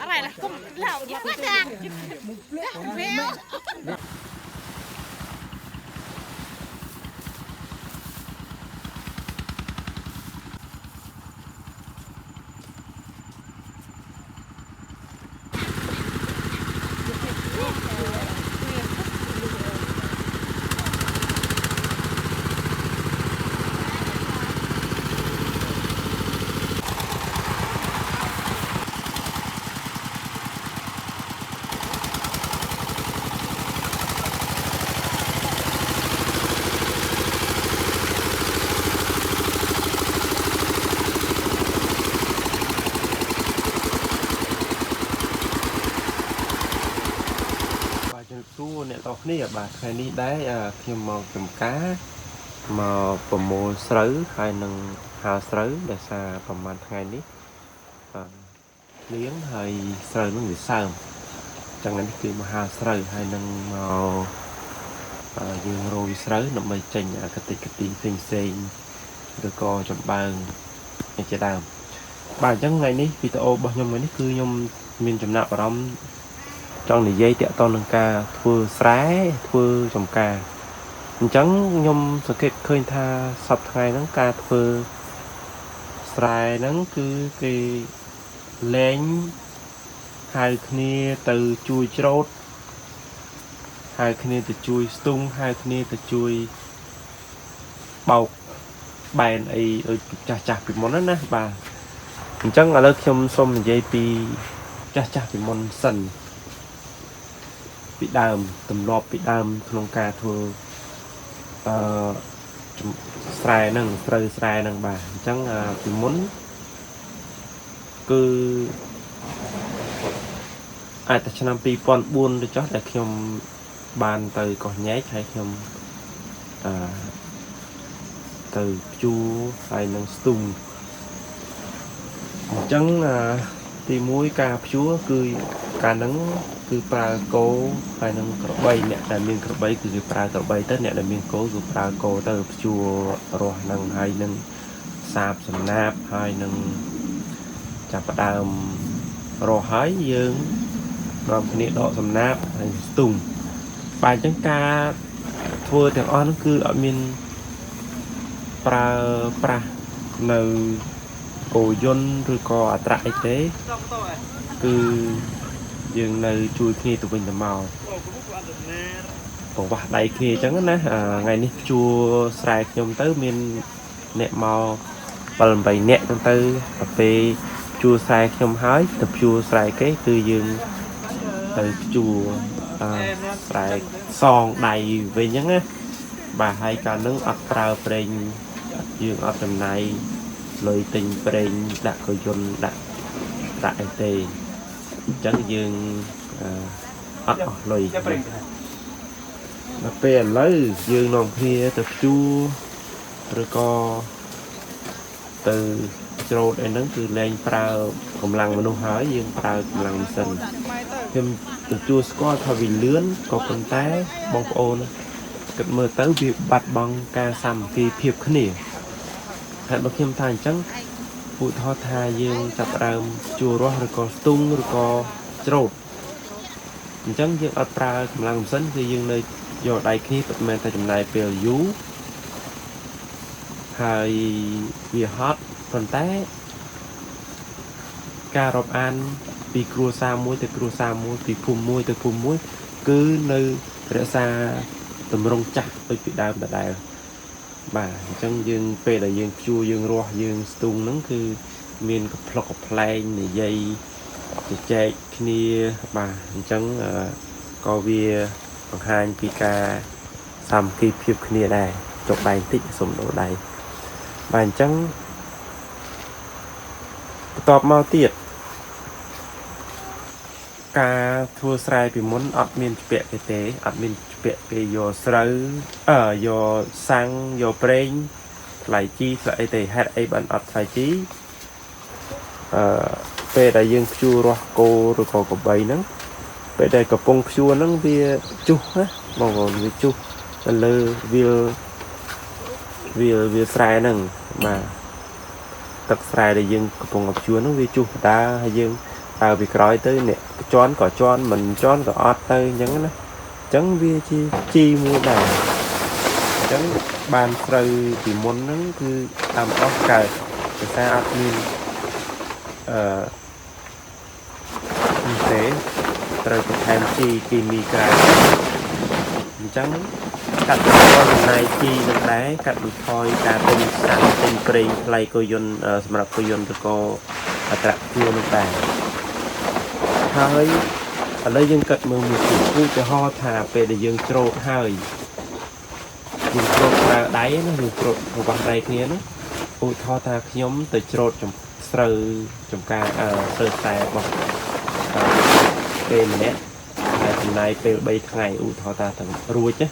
อะไรล่ะก็เหล่าเยอะจังเวล បាទជំរាបសួរអ្នកទាំងគ្នាបាទថ្ងៃនេះដែរខ្ញុំមកចំការមកប្រមូលស្រូវហើយនឹងហាលស្រូវដោយសារប្រហែលថ្ងៃនេះអឺភ្លៀងហើយស្រូវនឹងវាសើមចឹងថ្ងៃនេះគឺមកហាលស្រូវហើយនឹងមកយើងរោយស្រូវដើម្បីចេញអាកតិកទីផ្សេងផ្សេងឬក៏ចំបើងនេះជាដើមបាទអញ្ចឹងថ្ងៃនេះវីដេអូរបស់ខ្ញុំថ្ងៃនេះគឺខ្ញុំមានចំណាប់អារម្មណ៍ ចង់និយាយតាក់ទងនឹងការធ្វើស្រែធ្វើចំការអញ្ចឹងខ្ញុំសង្កេតឃើញថាសប្តាហ៍ថ្ងៃហ្នឹងការធ្វើស្រែហ្នឹងគឺគេលែងហៅគ្នាទៅជួយច្រូតហៅគ្នាទៅជួយស្ទូងហៅគ្នាទៅជួយបោកបែនអីដូចចាស់ចាស់ពីមុនណាណាបាទអញ្ចឹងឥឡូវខ្ញុំសូមនិយាយពីចាស់ចាស់ពីមុនសិន ពីដើមទម្លាប់ពីដើមក្នុងការធ្វើអឺចំស្រែហ្នឹងស្រូវស្រែហ្នឹងបាទអញ្ចឹងពីមុនគឺអាចតែឆ្នាំ2004ទៅចុះដែលខ្ញុំបានទៅកោះញែកហើយខ្ញុំអឺទៅភ្ជួរហើយនឹងស្ទូងអញ្ចឹងទី1ការភ្ជួរគឺកាលហ្នឹងគឺប្រើគោហើយនឹងក្របីអ្នកដែលមានក្របីគឺគេប្រើក្របីទៅអ្នកដែលមានគោគឺប្រើគោទៅភ្ជួររស់នឹងហើយនឹងសាបសំណាបហើយនឹងចាប់ផ្ដើមរស់ហើយយើងនាំគ្នាដកសំណាបហើយស្ទូងបាទអញ្ចឹងការធ្វើទាំងអស់ហ្នឹងគឺអត់មានប្រើប្រាស់នៅគោយន្តឬក៏អត្រាអីទេគឺយើងនៅជួយគ្នាទៅវិញទៅមកប្រវាស់ដៃគ្នាអញ្ចឹងណាថ្ងៃនេះភ្ជួរស្រែខ្ញុំទៅមានអ្នកមក7 8នាក់ហ្នឹងទៅដល់ពេលភ្ជួរស្រែខ្ញុំហើយទៅភ្ជួរស្រែគេគឺយើងទៅភ្ជួរស្រែសងដៃវិញអញ្ចឹងណាបាទហើយកាលហ្នឹងអត់ប្រើប្រេងយើងអត់ចំណាយលុយទិញប្រេងដាក់កយន្តដាក់ដាក់អីទេអញ្ចឹងយើងអត់អស់លុយដល់ពេលឥឡូវយើងនាំគ្នាទៅភ្ជួរឬក៏ទៅច្រូតអីហ្នឹងគឺលែងប្រើកម្លាំងមនុស្សហើយយើងប្រើកម្លាំងម៉ាស៊ីនខ្ញុំទទួលស្គាល់ថាវាលឿនក៏ប៉ុន្តែបងប្អូនគិតមើលទៅវាបាត់បង់ការសាមគ្គីភាពគ្នាហើយបើខ្ញុំថាអញ្ចឹងឧទាហរណ៍ថាយើងចាប់ផ្ដើមជួររស់ឬក៏ស្ទូងឬក៏ច្រូតអញ្ចឹងយើងអត់ប្រើកម្លាំងម៉ាស៊ីនគឺយើងនៅយកដៃគ្នាពិតមែនតែចំណាយពេលយូរហើយវាហត់ប៉ុន្តែការរាប់អានពីគ្រួសារមួយទៅគ្រួសារមួយពីភូមិមួយទៅភូមិមួយគឺនៅរក្សាទម្រង់ចាស់ដូចពីដើមដដែលបាទអញ្ចឹងយើងពេលដែលយើងភ្ជួរយើងរស់យើងស្ទូងហ្នឹងគឺមានកំប្លុកកំប្លែងនិយាយជជែកគ្នាបាទអញ្ចឹងក៏វាបង្ហាញពីការសាមគ្គីភាពគ្នាដែរចុកដៃបន្តិចសុំដូរដៃបាទអញ្ចឹងបន្ទាប់មកទៀតការធ្វើស្រែពីមុនអត់មានជំពាក់គេទេអត់មានជំពាក់គេយកស្រូវយកសាំងយកប្រេងថ្លៃជីថ្លៃអីទេហេតុអីបានអត់ថ្លៃជីអឺពេលដែលយើងភ្ជួររាស់គោឬក៏ក្របីហ្នឹងពេលដែលកំពុងភ្ជួរហ្នឹងវាជុះណាបងប្អូនវាជុះទៅលើវាលវាស្រែហ្នឹងបាទទឹកស្រែដែលយើងកំពុងភ្ជួរហ្នឹងវាជុះបដាហើយយើង ប្រើពីក្រោយទៅអ្នកជន់ក៏ជន់មិនជន់ក៏អត់ទៅអញ្ចឹងណាអញ្ចឹងវាជាជីមួយដែរអញ្ចឹងបានស្រូវពីមុនហ្នឹងគឺតាមអស់កើតភាសាអត់មានអឺនេះទេត្រូវបន្ថែមជីគីមីក្រៅអញ្ចឹងកាត់បន្ថយចំណាយជីនឹងដែរកាត់បន្ថយការទិញសាំងទិញប្រេងថ្លៃគោយន្តសម្រាប់គោយន្តឬក៏អត្រាជួលនឹងដែរហើយឥឡូវយើងគិតមើលមួយទៀតឧទាហរណ៍ថាពេលដែលយើងច្រូតហើយយើងច្រូតប្រើដៃណាយើងច្រូតរបស់ដៃគ្នាណាឧទាហរណ៍ថាខ្ញុំទៅច្រូតចំស្រូវចំការស្រូវខ្សែរបស់គេម្នាក់ហើយចំណាយពេល3ថ្ងៃឧទាហរណ៍ថាទាំងរួចណា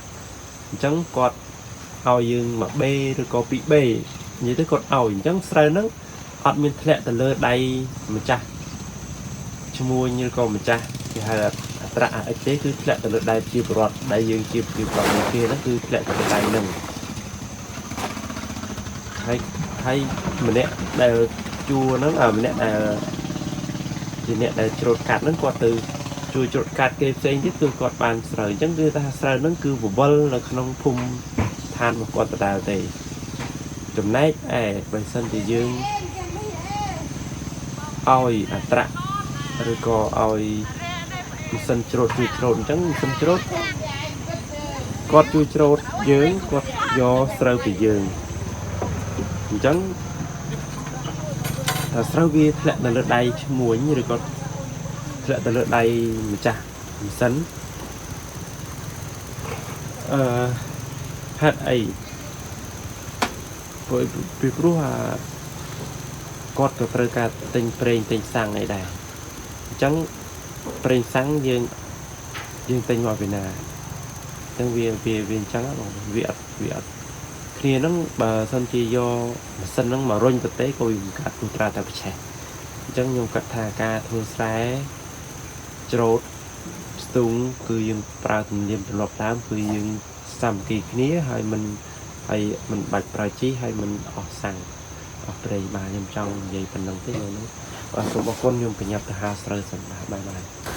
អញ្ចឹងគាត់ឲ្យយើងមួយបេឬក៏ពីរបេនិយាយទៅគាត់ឲ្យអញ្ចឹងស្រូវហ្នឹងអត់មានធ្លាក់ទៅលើដៃម្ចាស់ឈ្មួញឬក៏ម្ចាស់គេហៅអត្រាអិចទេគឺធ្លាក់ទៅលើដៃជាប្រវត្តិដែលយើងជាប្រជាពលរដ្ឋគេហ្នឹងគឺធ្លាក់ទៅលើដៃហ្នឹងហើយហើយម្នាក់ដែលជួហ្នឹងម្នាក់ដែលជាអ្នកដែលច្រូតកាត់ហ្នឹងគាត់ទៅជួយច្រូតកាត់គេផ្សេងទៀតគឺគាត់បានស្រូវអញ្ចឹងគឺថាស្រូវហ្នឹងគឺវវលនៅក្នុងភូមិឋានរបស់គាត់ដដែលទេចំណែកឯបើសិនជាយើងឲ្យអត្រាឬក៏ឲ្យម៉ាស៊ីនច្រូតជួយច្រូតអញ្ចឹងម៉ាស៊ីនច្រូតគាត់ជួយច្រូតយើងគាត់យកស្រូវពីយើងអញ្ចឹងថាស្រូវវាធ្លាក់នៅលើដៃឈ្មួញឬក៏ធ្លាក់ទៅលើដៃម្ចាស់ម៉ាស៊ីនអឺហេតុអីព្រោះពីព្រោះអាគាត់ក៏ត្រូវការទិញប្រេងទិញសាំងអីដែរអញ្ចឹងប្រេងសាំងយើងយើងទិញមកពីណាអញ្ចឹងវាវាវាអញ្ចឹងបងវាអត់វាអត់គ្នាហ្នឹងបើសិនជាយកម៉ាស៊ីនហ្នឹងមករុញទៅទេក៏វាមិនកាត់ទោះត្រាតែប្រឆេះអញ្ចឹងខ្ញុំគិតថាការធ្វើស្រែច្រូតស្ទូងគឺយើងប្រើទំនៀមទម្លាប់ដើមគឺយើងសាមគ្គីគ្នាហើយមិនហើយមិនបាច់ប្រើជីហើយមិនអស់សាំងអស់ប្រេងបាទខ្ញុំចង់និយាយប៉ុណ្្នឹងទេនៅហ្នឹងបាទសូមអរគុណខ្ញុំប្រញាប់ទៅហាស្រូវសិនបាទ bye bye.